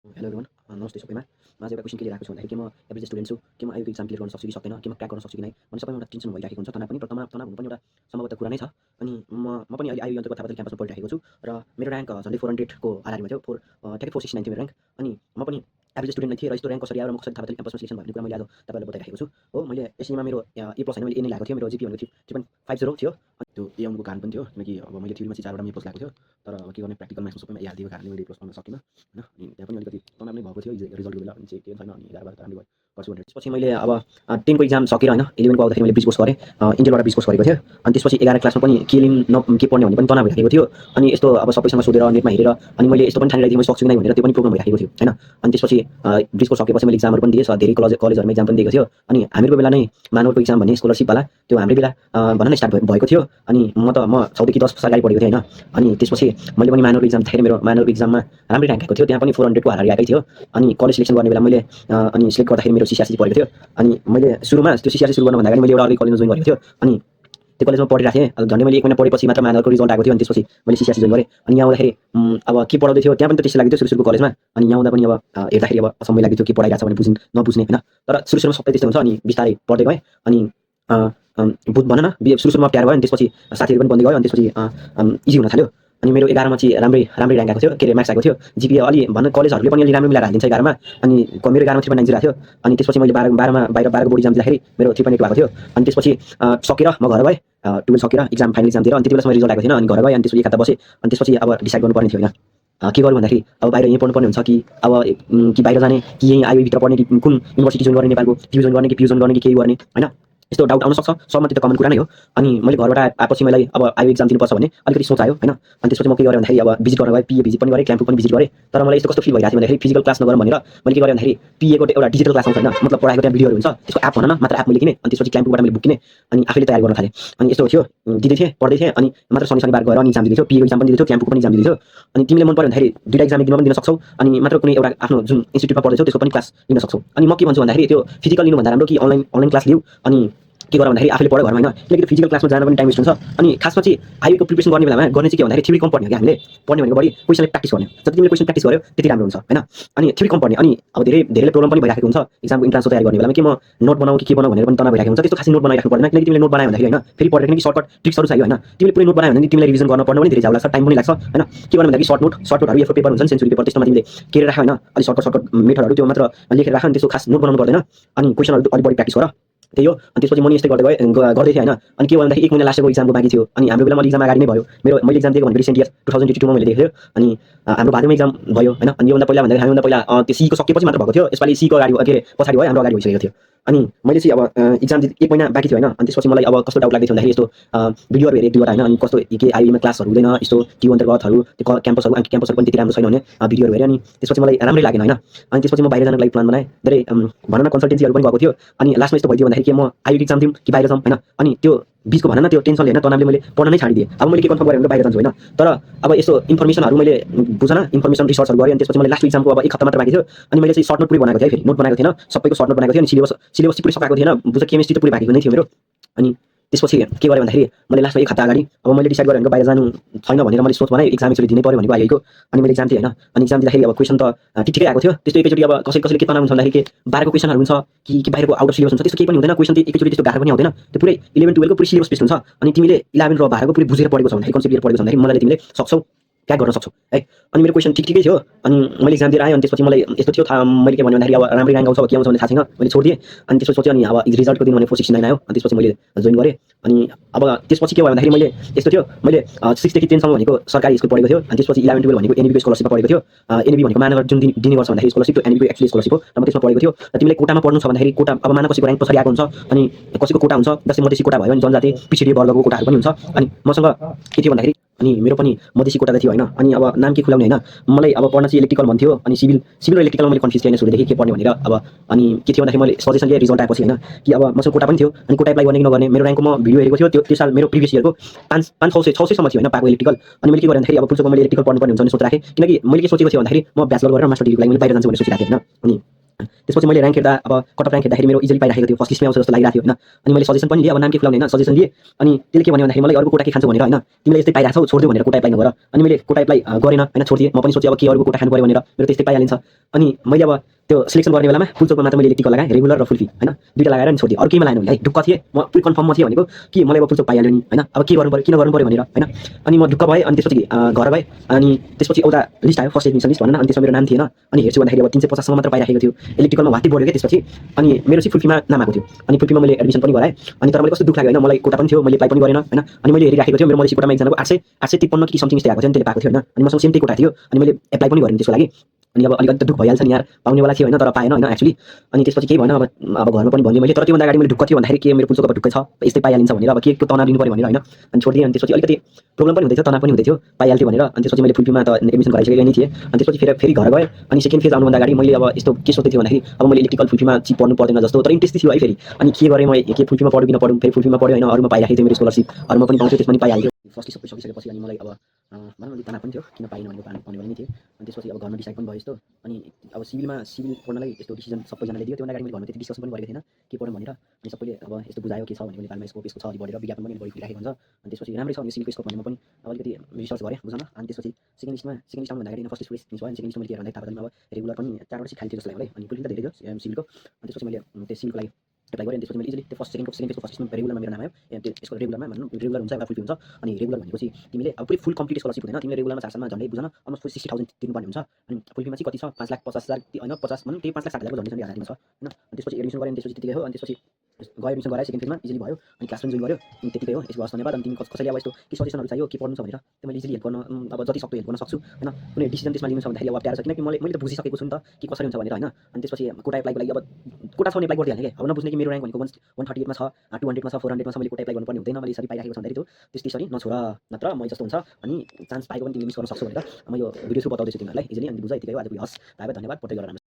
Hello everyone नमस्ते सबैमा म आज एउटा क्वेसन के लिएर आएको छु भन्दाखेरि कि म एभरेज स्टुडेन्ट छु कि म आईओको एक्जाम क्लियर गर्न सक्छु कि सक्दैन कि म क्र्याक गर्न सक्छु कि नै भन्ने सबैमा एउटा टेन्सन भइराखेको हुन्छ तनाव पनि र तनाव हुनु पनि एउटा सम्भवतः कुरा नै छ अनि म पनि अहिले आईओ अन्तर्गत थापाथली क्याम्पसमा पढिरहेको छु र मेरो ऱ्याङ्क झन्डै 400 को हाराहारीमा थियो ठ्याक्कै 469 थियो मेरो ऱ्याङ्क अनि म पनि एभरेज स्टुडेन्ट नै थिएँ र यस्तो ऱ्याङ्क कसरी आयो र म कसरी थापाथली क्याम्पसमा सिलेक्सन भयो भन्ने कुरा मैले आज तपाईँलाई बताइरहेको छु हो मैले एसईमा मेरो ए प्लस होइन मैले ए नै ल्याएको थियो मेरो जिपी भनेको 3.50 थियो अनि त्यो ए आउनुको कारण पनि थियो किनकि अब मैले थ्योरीमा चाहिँ 4वटा ए प्लस ल्याएको थियो तर अब के गर्ने प्र्याक्टिकल म्याथ्समा सबैमा ए हालिदिएको कारणले मैले ए प्लस पाउन सकिनँ होइन अनि त्यहाँ पनि अलिकति तनाव नै भएको थियो रिजल्टको बेला अनि चाहिँ के छैन अनि 11 त राम्रो भयो गर्छु भनेर त्यसपछि मैले अब 10को एक्जाम सकेर होइन 11को आउँदाखेरि मैले बिच कोर्स गरेँ इन्टेलबाट बिच कोर्स गरेको थिएँ अनि त्यसपछि 11 क्लासमा पनि के लिउँ के पढ्ने भन्ने पनि तनाव भइरहेको थियो अनि यस्तो अब सबैसँग सोधेर नेटमा हेरेर अनि मैले यस्तो पनि ठानिरहेको थिएँ म सक्छु कि नै भनेर त्यो पनि प्रोब्लम भइरहेको थियो होइन अनि त्यसपछि बिच कोर्स सकेपछि मैले एक्जामहरू पनि दिएँ धेरै कलेजहरूमा एक्जाम पनि दिएको थियो अनि हामीहरूको बेला नै मानवको एक्जाम भन्ने स्कलरसिपवाला त्यो हाम्रै बेला भन्न नै स्टार्ट भएको थियो अनि म 6 देखि 10 वर्ष अगाडि पढेको थिएँ होइन अनि त्यसपछि मैले पनि मानवको एक्जाम दिँदाखेरि मेरो मानवको एक्जाममा राम्रै ऱ्याङ्क आएको थियो त्यहाँ पनि 400 को हाराहारी आएकै थियो अनि कलेज सिलेक्सन गर्ने बेला मैले अनि सिलेक्ट गर्दाखेरि मेरो सिसिआरसी परेको थियो अनि मैले सुरुमा त्यो सिसिआरसी सुरु गर्नुभन्दा अगाडि मैले एउटा अर्कै कलेजमा जोइन गरेको थियो अनि त्यो कलेजमा पढिरहेको थिएँ झन्डै मैले 1 महिना पढेपछि मात्र मानवको रिजल्ट आएको थियो अनि त्यसपछि मैले सिसिआरसी जोइन गरेँ अनि यहाँ आउँदाखेरि अब के पढाउँदै थियो त्यहाँ पनि त त्यस्तै लाग्यो सुरु कलेजमा अनि यहाँ आउँदा पनि अब हेर्दाखेरि अब अचम्मै लाग्यो के पढाइरहेको छ भने नबुझ्ने होइन तर सुरुमा सबै त्यस्तै हुन्छ अनि बिस्तारै पढ्दै गएँ अनि भन न सुरुमा अप्ठ्यारो भयो अनि त्यसपछि साथीहरू पनि बन्दै गयो अनि त्यसपछि इजी हुन थाल्यो अनि मेरो 11मा चाहिँ राम्रै ऱ्याङ्क आएको थियो के अरे मार्क्स आएको थियो जिपिए अलि भन्न कलेजहरूले पनि अलि राम्रो मिलाएर हालिदिन्छ 11मा अनि मेरो 11मा 3.90 आएको थियो अनि त्यसपछि मैले 12मा बाहिर 12को बोर्ड एक्जाम दिँदाखेरि मेरो 3.8 भएको थियो अनि त्यसपछि सकेर म घर गएँ 12 सकेर एक्जाम फाइनल एक्जाम दिएर अनि त्यति बेलासम्म रिजल्ट आएको थिएन अनि घर गएँ अनि त्यसपछि एक हप्ता बसेँ अनि त्यसपछि अब डिसाइड गर्नुपर्ने थियो होइन के गर्नु भन्दाखेरि अब बाहिर यहीँ पढ्नुपर्ने हुन्छ कि अब कि बाहिर जाने कि यहीँ आईओभित्र पढ्ने कि कुन युनिभर्सिटी जोइन गर्ने नेपालको टियु जोइन गर्ने कि पियु जोइन गर्ने कि केही गर्ने होइन यस्तो डाउट आउन सक्छ सबमा त्यो त कमन कुरा नै हो अनि मैले घरबाट आएपछि मलाई अब आईओ एक्जाम दिनुपर्छ भने अलिकति सोच आयो होइन अनि त्यसपछि म के गरेँ भन्दाखेरि अब भिजिट गर्न गएँ पिए भिजिट पनि गरेँ क्याम्पको पनि भिजिट गरेँ तर मलाई यस्तो कस्तो फिल भइरहेको थियो भन्दाखेरि फिजिकल क्लास नगरौँ भनेर मैले के गरेँ भन्दाखेरि पिएको एउटा डिजिटल क्लास आउँछ होइन मतलब पढाएको त्यहाँ भिडियोहरू हुन्छ त्यसको एप भन न मात्र एप मैले किनेँ अनि त्यसपछि क्याम्पबाट मैले बुक किनेँ अनि आफैले तयारी गर्न थालेँ अनि यस्तो थियो दिँदै थिएँ पढ्दै थिएँ अनि मात्र शनिबार गएर अनि एक्जाम दिँदै थियो पिएको एक्जाम पनि दिँदै थियो क्याम्पको पनि एक्जाम दिँदै थियो अनि तिमीले मन पर्यो भन्दाखेरि दुईटा एक्जाम एक दिनमा पनि दिन सक्छौ अनि मात्र कुनै एउटा आफ्नो जुन इन्स्टिट्युटमा पढ्दैछौ त्यसको पनि क्लास लिन सक्छौ अनि म के भन्छु भन्दाखेरि त्यो फिजिकल लिनुभन्दा राम्रो कि अनलाइन क्लास लिऊ अनि के गर भन्दाखेरि आफूले पढ्यो घरमा होइन किनकि फिजिकल क्लासमा जान पनि टाइम वेस्ट हुन्छ अनि खासमा चाहिँ आईओको प्रिपरेसन गर्ने बेलामा गर्ने चाहिँ के भन्दाखेरि थ्योरी कम पढ्ने हो कि हामीले पढ्ने भनेको बढी क्वेसनले प्र्याक्टिस गर्ने जति तिमीले क्वेसन प्र्याक्टिस गर्यो त्यति राम्रो हुन्छ होइन अनि थ्योरी कम पढ्ने अनि अब धेरैले प्रब्लम पनि भइरहेको हुन्छ एक्जामको इन्ट्रान्सको तयारी गर्ने बेलामा कि म नोट बनाऊ कि के बनाऊ भनेर पनि तनाव भइरहेको हुन्छ त्यस्तो खासै नोट बनाइराख्नु पर्दैन किनकि तिमीले नोट बनायो भन्दाखेरि होइन फेरि पढेर किनकि सर्टकट ट्रिक्सहरू चाहियो होइन तिमीले पुरै नोट बनायो भने तिमीलाई रिभिजन गर्न पढ्न पनि धेरै जाउ लाग्छ टाइम पनि लाग्छ होइन के गर्नु भन्दाखेरि सर्टनोटहरू एफोर पेपर हुन्छ सेन्चुरी पेपर त्यस्तोमा तिमीले केरेर राख होइन अलि सर्टकट मेथडहरू त्यो मात्र लेखेर राख अनि त्यसको खास नोट बनाउनु पर्दैन अनि क्वेसनहरू अलि बढी प्र्याक्टिस गर त्यही हो अनि त्यसपछि म नि यस्तै गर्दै थिएँ होइन अनि के भन्दाखेरि 1 महिना लास्टको एक्जामको बाँकी थियो अनि हाम्रो बेलामा एक्जाम अगाडि नै भयो मैले एक्जाम दिएको भनेको रिसेन्ट इयर 2022 मा मैले दिएको थियो अनि हाम्रो भादोमा एक्जाम भयो होइन अनि योभन्दा पहिला भन्दाखेरि हामीभन्दा पहिला त्यो सीको सकेपछि मात्र भएको थियो यसपालि सीको अगाडि के अरे पछाडि भयो हाम्रो अगाडि भइसकेको थियो अनि मैले चाहिँ अब एक्जाम 1 महिना बाँकी थियो होइन अनि त्यसपछि मलाई अब कस्तो डाउट लाग्दै थियो भन्दाखेरि यस्तो भिडियोहरू हेरेँ 2 वटा होइन अनि कस्तो के आईओमा क्लासहरू हुँदैन यस्तो टियु अन्तर्गतहरू त्यो क्याम्पसहरू पनि त्यति राम्रो छैन भने भिडियोहरू हेरेँ अनि त्यसपछि मलाई राम्रै लागेन होइन अनि त्यसपछि म बाहिर जानको लागि प्लान बनाएँ धेरै भन न कन्सल्टेन्सीहरू पनि गएको थियो अनि लास्टमा यस्तो भइदियो भन्दाखेरि कि म आईओ एक्जाम दिउँ कि बाहिर जाउँ होइन अनि त्यो बिचको भन न त्यो टेन्सनले होइन तनावले मैले पढ्न नै छाडिदिएँ अब मैले के कन्फर्म गरेँ भने बाहिर जान्छु होइन तर अब यस्तो इन्फर्मेसनहरू मैले बुझ्न इन्फर्मेसन रिसर्चहरू गरेँ अनि त्यसपछि मैले लास्ट एक्जामको अब 1 हप्ता मात्र बाँकी थियो अनि मैले चाहिँ सर्ट नोट पुरै बनाएको थिएँ फेरि नोट बनाएको थिएन सबैको सर्ट नोट बनाएको थिएँ अनि सिलेबस पुरै सकाएको थिएन बुझ केमिस्ट्री त पुरै बाँकी नै थियो मेरो अनि त्यसपछि के गरेँ भन्दाखेरि मैले लास्टमा 1 हप्ता अगाडि अब मैले डिसाइड गरेँ भनेको बाहिर जानु छैन भनेर मैले सोच बनाएँ एक्जाम एकचोटि दिनै पर्यो भनेको आइएको अनि मैले एक्जाम दिएँ होइन अनि एक्जाम दिँदाखेरि अब क्वेसन त ठिकै आएको थियो त्यस्तो एकैचोटि अब कसैले के तनाव हुन्छ भन्दाखेरि के बाहिरको क्वेसनहरू हुन्छ कि बाहिरको आउट अफ सिलेबस हुन्छ त्यस्तो केही पनि हुँदैन क्वेसन त एकैचोटि त्यस्तो गाह्रो पनि आउँदैन त्यो पुरै 11 12 को पुरै सिलेबस बेस्ड हुन्छ अनि तिमीले 11 र 12 को पुरै बुझेर पढेको छ भन्दाखेरि कन्सेप्ट लिएर पढेको छ भन्दाखेरि मलाई तिमीले सक्छौ क्या गर्न सक्छौ है अनि मेरो क्वेसन ठिकै थियो अनि मैले एक्जाम दिएर आएँ अनि त्यसपछि मलाई यस्तो थियो थाहा मैले के भन्यो भन्दाखेरि अब राम्रै ऱ्याङ्क आउँछ के आउँछ भन्ने थाहा छैन मैले छोडिदिएँ अनि त्यसपछि सोचेँ अनि अब रिजल्टको दिन भने 469 आयो अनि त्यसपछि मैले जोइन गरेँ अनि अब त्यसपछि के भयो भन्दाखेरि मैले यस्तो थियो मैले 6 देखि 10 सम्म भनेको सरकारी स्कुल पढेको थियो अनि त्यसपछि 11 12 भनेको एनबीको स्कलरसिपमा पढेको थियो एनबी भनेको मानव जुन दिने गर्छ भन्दाखेरि स्कलरसिप त्यो एनबीको एक्चुअली स्कलरसिप हो र म त्यसमा पढेको थियो र तिमीले कोटामा पढ्नु छ भन्दाखेरि कोटा अब मानव कसैको ऱ्याङ्क पछाडि आएको हुन्छ अनि कसैको कोटा हुन्छ जस्तै मधेसी कोटा भयो अनि जनजाति पिछडिए वर्गको कोटाहरू पनि हुन्छ अनि मसँग के थियो भन्दाखेरि अनि मेरो पनि मधेसी कोटा थियो होइन अनि अब नाम के खुलाउने होइन मलाई अब पढ्न चाहिँ इलेक्ट्रिकल भन्थ्यो अनि सिभिल र इलेक्ट्रिकलमा मैले कन्फ्युज थिएँ सुरुदेखि के पढ्ने भनेर अब अनि के थियो भन्दाखेरि मैले सजेसन लिएँ रिजल्ट आएपछि होइन कि अब मसँग कोटा पनि थियो अनि कोटा एप्लाई गर्ने कि नगर्ने मेरो ऱ्याङ्कको म भिडियो हेरेको थियो त्यो साल मेरो प्रिभियस इयरको 500-600 सम्म थियो होइन पाएको इलेक्ट्रिकल अनि मैले के गरेँ भन्दाखेरि अब पुल्चोकमा मैले इलेक्ट्रिकल पढ्नुपर्ने हुन्छ भने सोच राखेँ किनकि मैले के सोचेको थियो भन्दाखेरि म ब्याचलर गरेर मास्टर डिग्रीको लागि मैले बाहिर जान्छु भनेर सोचिरहेको थिएँ होइन अनि त्यसपछि मैले र्याङ्क हेर्दा अब कट अफ र्याङ्क हेर्दाखेरि मेरो इजिली पाइराखेको थियो, फर्स्ट लिस्टमै आउँछ जस्तो लागिरहेको थियो होइन। अनि मैले सजेसन पनि लिएँ, अब नाम के खुलाउने होइन, सजेसन लिएँ। अनि त्यसले के भन्यो भन्दाखेरि मलाई अरूको कोटा के खान्छौ भनेर होइन, तिमीले यस्तै पाइरहेको छौ छोडिदियो भनेर कोटा एप्लाई नगर। अनि मैले कोटा एप्लाई गरेन होइन, छोडिदिएँ। म पनि सोचेँ अब के अरूको कोटा खानु पऱ्यो भनेर, मेरो त्यस्तै पाइहालिन्छ। अनि मैले अब त्यो सिलेक्सन गर्ने बेलामा फुल चोकमा मात्र मैले इलेक्ट्रिकल लगाएँ, रेगुलर र फुल फी होइन, दुईवटा लगाएर नि छोडिदिएँ। अरू केहीमा लगाएन है, ढुक्क थिएँ म, फुल कन्फर्ममा थिएँ भनेको कि मलाई अब फुल चोक पाइहाल्यो नि होइन, अब के गर्नु पऱ्यो, किन गर्नु पऱ्यो भनेर होइन। अनि म ढुक्क भएँ। अनि त्यसपछि घर गएँ। अनि त्यसपछि एउटा लिस्ट आयो, फर्स्ट एडमिसन लिस्ट भनौँ न। अनि त्यसमा मेरो नाम थिएन। अनि हेर्छु भन्दाखेरि अब 350 सम्म मात्र पाइराखेको थियो। इलेक्ट्रिकलमा वात्ती बढ्यो क्या त्यसपछि। अनि मेरो चाहिँ फुल फीमा नाम आएको थियो। अनि फुल फीमा मैले एडमिसन पनि गराएँ। अनि तर मैले कस्तो दुःख लाग्यो होइन, मलाई कोटा पनि थियो, मैले एप्लाई पनि गरेन होइन। अनि मैले हेरिराखेको थियो, मेरो मधेसी कोटामा एकजनाको 853 कि समथिङ यस्तै आएको थियो, अनि त्यसले पाएको थियो होइन। अनि मसँग सेम त्यही कोटा थियो। अनि मैले एप्लाई पनि गरेँ त्यसको लागि। अनि अब अलिकति त दुःख भइहाल्छ नि यार, पाउनेवाला थियो होइन, तर पाएन होइन एक्चुअली। अनि त्यसपछि केही भएन, अब घरमा पनि भनेँ मैले। तर त्योभन्दा अगाडि मैले ढुक्क थियो भन्दाखेरि के मेरो फुल चोक अब ढुक्कै छ, यस्तै पाइहालिन्छ भनेर अब के तनाव लिनु पऱ्यो भनेर होइन। अनि छोडिदिएँ। अनि त्यसपछि अलिकति प्रब्लम पनि हुँदै थियो, तनाव पनि हुँदै थियो, पाइहाल्थ्यो भनेर। अनि त्यसपछि मैले फुल फीमा त एडमिसन गराइसकेकै नै थिएँ। अनि त्यसपछि फेरि घर गएँ। अनि सेकेन्ड फेज आउनुभन्दा अगाडि मैले अब यस्तो के सोच्दै थिएँ भन्दाखेरि अब मैले इलेक्ट्रिकल फुल फीमा चाहिँ पढ्नु पर्दैन जस्तो, तर इन्ट्रेस्ट थियो है फेरि। अनि के गरेँ म, के फुल फीमा पढौँ कि नपढौँ, फेरि फुल फीमा पढ्यो होइन, अरूमा पाइराखेको थियो मेरो स्कलरसिप, अरूमा पनि पाउँथ्यो, त्यसमा पनि पाइहाल्थ्यो। फर्स्ट सबै सकिसकेपछि अनि मलाई अब भनौँ न तनाव पनि थियो, किन पाइनँ भनेको पाउने नै थिएँ। अनि त्यसपछि अब घरमा डिसाइड पनि भयो यस्तो। अनि अब सिभिल पढ्नलाई यस्तो डिसिजन सबैजनाले दियो। त्योभन्दा अगाडि मैले घरमा त्यति डिस्कसन पनि गरेको थिएन के पढौँ भनेर। अनि सबैले अब यस्तो बुझायो के छ भनेको नेपालमा स्कोप यसको छ, अलिक बढेर विज्ञापन पनि बढी फुलिराखेको हुन्छ। अनि त्यसपछि राम्रै छ यो सिभिलको स्कोप भनेर पनि अब अलिकति रिसर्च गरेँ बुझ्न। अनि त्यसपछि सेकेन्ड लिस्ट आउनुभन्दा अगाडि फर्स्ट लिस्ट भयो। अनि सेकेन्ड लिस्टमा मैले के भन्दा थाहा अब रेगुलर पनि 4वटा सिट खाली थियो जस्तो लाग्यो मलाई। अनि फुल फी त धेरै थियो सिभिलको। अनि त्यसपछि मैले त्यो सिभिलको लागि एप्लाई गरेँ। अनि त्यसपछि मैले इजिली त्यो सेकेन्ड पेजको फर्स्ट लिस्टमा रेगुलरमा मेरो नाम आयो। त्यसको रेगुलरमा भनौँ रेगुलर हुन्छ एउटा फुल फी हुन्छ। अनि रेगुलर भनेपछि तिमीले अब पुरै फुल कम्प्लिट स्कलरसिप हुँदैन, तिमीले रेगुलरमा 4 सालमा झन्डै बुझ्न अलमोस्ट 60,000 तिर्नुपर्ने हुन्छ। अनि फुल फीमा चाहिँ कति छ 5,50,000 होइन 50 भनौँ त्यही 5,60,000 झन्डै 1000 तिर्नु छ होइन। अनि त्यसपछि एडमिसन गरेँ। अनि त्यसपछि त्यतिकै हो। अनि त्यसपछि गयो एडमिसन गराएँ, सेकेन्ड फेजमा इजिली भयो। अनि क्लास पनि जोइन गर्यो। अनि त्यतिकै हो, यसको हस् धन्यवाद। अनि तिमी कसैले अब यस्तो के सजेसनहरू चाहियो के पढ्नु छ भनेर त्यो मैले इजिली हेल्प गर्न अब जति सक्दो हेल्प गर्न सक्छु होइन। कुनै डिसिजन त्यसमा लिनु छ भन्दाखेरि अब अप्ठ्यारो छ, किनकि मैले त बुझिसकेको छु नि त कि कसरी हुन्छ भनेर होइन। अनि त्यसपछि कोटा एप्लाईको लागि अब कोटा छ भने एप्लाई गरिदिइहाल्ने क्या, अब नबुझ्ने कि मेरो र्याङ्क भनेको 138 मा छ, 200 मा छ, 400 मा छ, मैले कोटा एप्लाई गर्नुपर्ने हुँदैन, मैले यसरी पाइराखेको छ भन्दाखेरि त्यसरी नछोड, नत्र मै जस्तो हुन्छ। अनि चान्स पाएको पनि तिमीले मिस गर्न सक्छौ भनेर म यो भिडियो थ्रु बताउँदैछु तिमीहरूलाई इजिली। अनि बुझ यतिकै हो आजको हस्, धन्यवाद। पढ्दै गर राम्रो।